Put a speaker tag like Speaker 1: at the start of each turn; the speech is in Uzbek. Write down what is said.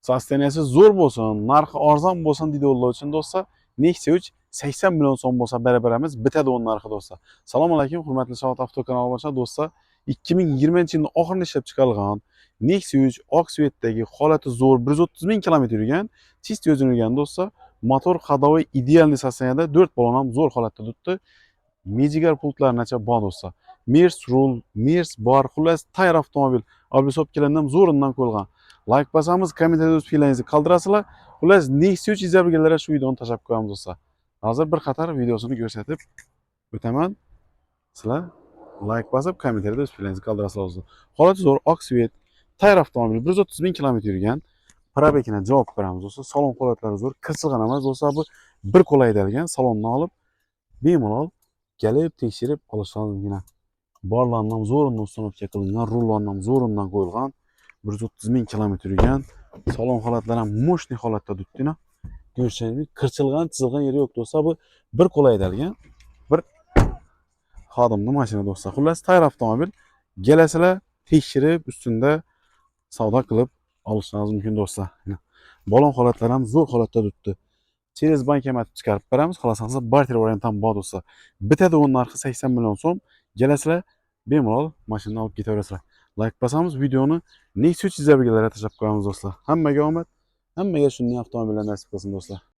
Speaker 1: Состояния si zo'r bo'lsin, narxi arzon bo'lsin deydiganlar uchun, do'stlar, Nexia 3 80 million so'm bo'lsa berib beramiz, bitadi uni narxi, do'stlar. Assalomu alaykum, hurmatli Savat Avto kanali obunachilar, do'stlar. 2020-yilning oxirida ishlab chiqarilgan Nexia 3 oq цвет dagi, holati zo'r, 130 ming kilometr yurgan, чисто o'zini yurgan, do'stlar. Motor ходовой идеальный состояние da, 4 balon ham zo'r holatda turibdi. Mejigar pultlarinacha bor, do'stlar. Mers rul, Mers bor, xullas, tayyor avtomobil. Обрисовка lardan ham zo'ridan qo'yilgan. Like bosamiz, kommentariyada o'z fikrlaringizni qoldirasizlar. Xullas, Nexia 3 izlab shu videoni tashlab qo'yamiz, do'stlar. Hozir bir qator videosini ko'rsatib o'taman. Sizlar like bosib, kommentariyada o'z fikrlaringizni qoldirasizlar, do'stlar. Holati zo'r, oq цвет, tayyor avtomobil, 130 ming kilometr yurgan. Пробег ine javob beramiz, do'stlar. Salon holatlari zo'r, kirchilgan emas, do'stlar, bu bir qo'l haydalgan, salonni olib, bemalol kelib tekshirib olishlaringiz mumkin. Barlardan ham zo'ridan установка qilingan, rullardan ham zo'ridan qo'yilgan. 130 ming kilometr yurgan. Salon holatlari ham мощный holatda turibdi. Ko'rishingiz, qirchilgan, chizilgan yeri yo'q, do'stlar. Bu bir qo'l haydalgan. Bir xodimning mashina, do'stlar. Xullas, tayyor avtomobil. Kelasizlar, tekshirib, ustida savdo qilib olishingiz mumkin, do'stlar. Balon holatlari ham zo'r holatda turibdi. Через bankomat chiqarib beramiz. Xohlasangiz, barter variant ham bor, do'stlar. Bitadi uni narxi 80 million so'm. Kelasizlar, bemalol mashinani olib ketaverasizlar. Like bosamiz, videoni Nexia 3 izlaganlarga tashlab qo'yamiz, do'stlar. Hammaga omad, hammaga shunday avtomobillar nasib qilsin, do'stlar.